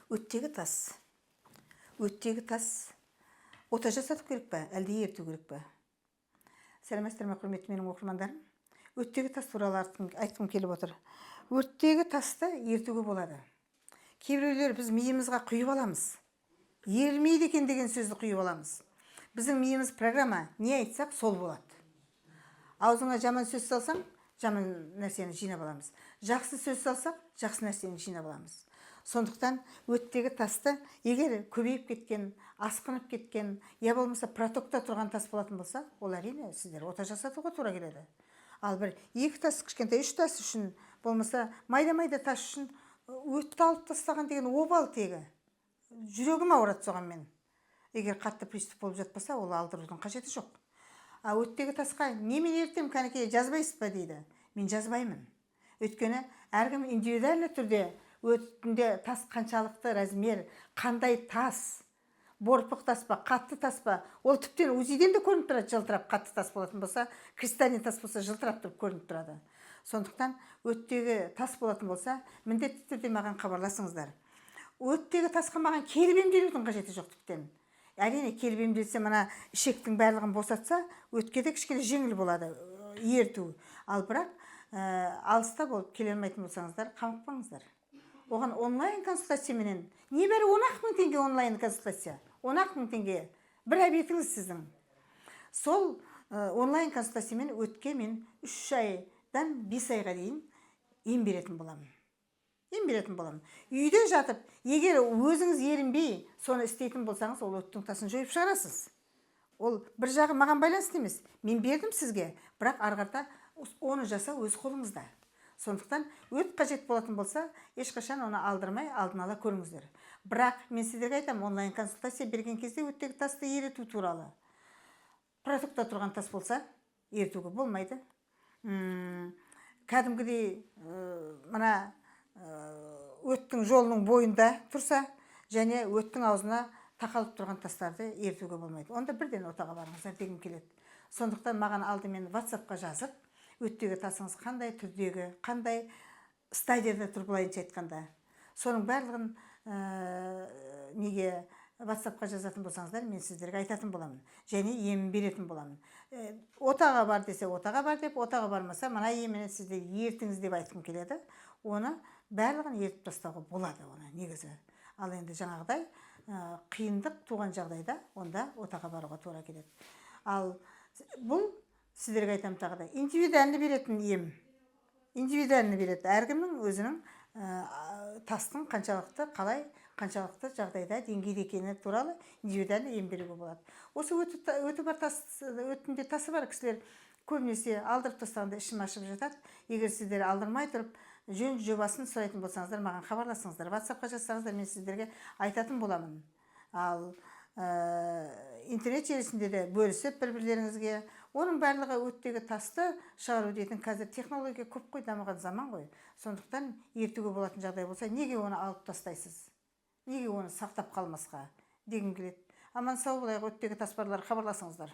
Өттегі тас. Өттегі тас ота жасату керек пе, әлде еріту керек пе? Сәлеметсіздер ме, құрметті менің оқырмандарым? Өттегі тас туралы айтқым келіп отыр. Өттегі тасты ерітуге болады. Кейбіреулер біз миымызға құйып аламыз. Ерімейді екен деген сөзді құйып аламыз. Біздің миымыз программа, не айтсақ сол болады. Аузыңа жаман сөз салсаң, жаман нәрсені жинап аламыз. Жақсы сөз салсақ, жақсы нәрсені жинап аламыз. Сондықтан өттегі тасты егер көбейіп кеткен, асқынып кеткен, я болмаса протокта тұрған тас болатын болса, ол, әрине, сіздер ота жасатуға тура келеді. Ал бір екі тас, кішкентай үш тас үшін, болмаса майда-майда тас үшін өтті алып тастаған деген обал тегі. Жүрегім ауырады соған мен. Егер қатты приступ болып жатпаса, ол алдырудың қажеті жоқ. А өттегі тасқа немен ерітемін, кәнекей, жазбайсыз ба дейді. Мен жазбаймын. Өйткені әркім индивидуальный түрде өтінде тас қаншалықты размер, қандай тас, борпық тас па, қатты тас па, ол тіптен УЗИден де көрініп тұрады жылтырап, қатты тас болатын болса, кристальный тас болса, жылтырап тұрып көрініп тұрады. Сондықтан өттегі тас болатын болса, міндетті түрде маған хабарласыңыздар. Өттегі тасқа маған келіп емделудің қажеті жоқ тіптен. Әрине, келіп емделсе, мына ішектің барлығын босатса, өтке де кішкене жеңіл болады еріту. Ал бірақ алыста болып келе алмайтын болсаңыздар, қамықпаңыздар. Оған онлайн консультацияменен небәрі 10 ақ мың теңге, онлайн консультация 10 ақ мың теңге, бір обедіңіз сіздің. Сол онлайн консультациямен өтке мен 3 айдан 5 айға дейін ем беретін боламын. Ем беретін боламын. Үйде жатып, егер өзіңіз ерінбей соны істейтін болсаңыз, ол өттің тасын жойып шығарасыз. Ол бір жағы маған байланысты емес. Мен бердім сізге, бірақ ары қарата оны жасау өз қолыңызда. Сондықтан өт қажет болатын болса, ешқашан оны алдырмай, алдын ала көріңіздер. Бірақ мен сіздерге айтамын, онлайн консультация берген кезде өттегі тасты еріту туралы: протокта тұрған тас болса, ерітуге болмайды. Кәдімгідей мына өттің жолының бойында тұрса және өттің аузына тақалып тұрған тастарды ерітуге болмайды. Онда бірден отаға барыңыздар дегім келеді. Сондықтан маған алдымен Ватсапқа жазып, өттегі тасыңыз қандай түрдегі, қандай стадияда тұр, былайынша айтқанда, соның барлығын неге Ватсапқа жазатын болсаңыздар, мен сіздерге айтатын боламын және емін беретін боламын. Отаға бар десе, отаға бар деп, отаға бармаса, мына еміне сіздер ерітіңіз деп айтқым келеді. Оны барлығын ерітіп тастауға болады оны негізі. Ал енді жаңағыдай қиындық туған жағдайда онда отаға баруға тура келеді. Ал бұл сіздерге айтамын, тағы да индивидуально беретін ем, индивидуально береді. Әркімнің өзінің тастың қаншалықты, қалай, қаншалықты жағдайда, деңгейде екені туралы индивидуально ем беруге болады. Осы өті бар тас, өтінде тасы бар кісілер көбінесе алдырып тастағанда ішім ашып жатады. Егер сіздер алдырмай тұрып жөн жобасын сұрайтын болсаңыздар, маған хабарласыңыздар, Ватсапқа жазсаңыздар, мен сіздерге айтатын боламын. Ал интернет желісінде де бөлісіп бір бірлеріңізге оның барлығы өттегі тасты шығару дейтін қазір технология көп қой, дамыған заман ғой. Сондықтан ерітуге болатын жағдай болса, неге оны алып тастайсыз, неге оны сақтап қалмасқа дегім келеді. Аман сау болайық. Өттегі тас барлар, хабарласыңыздар.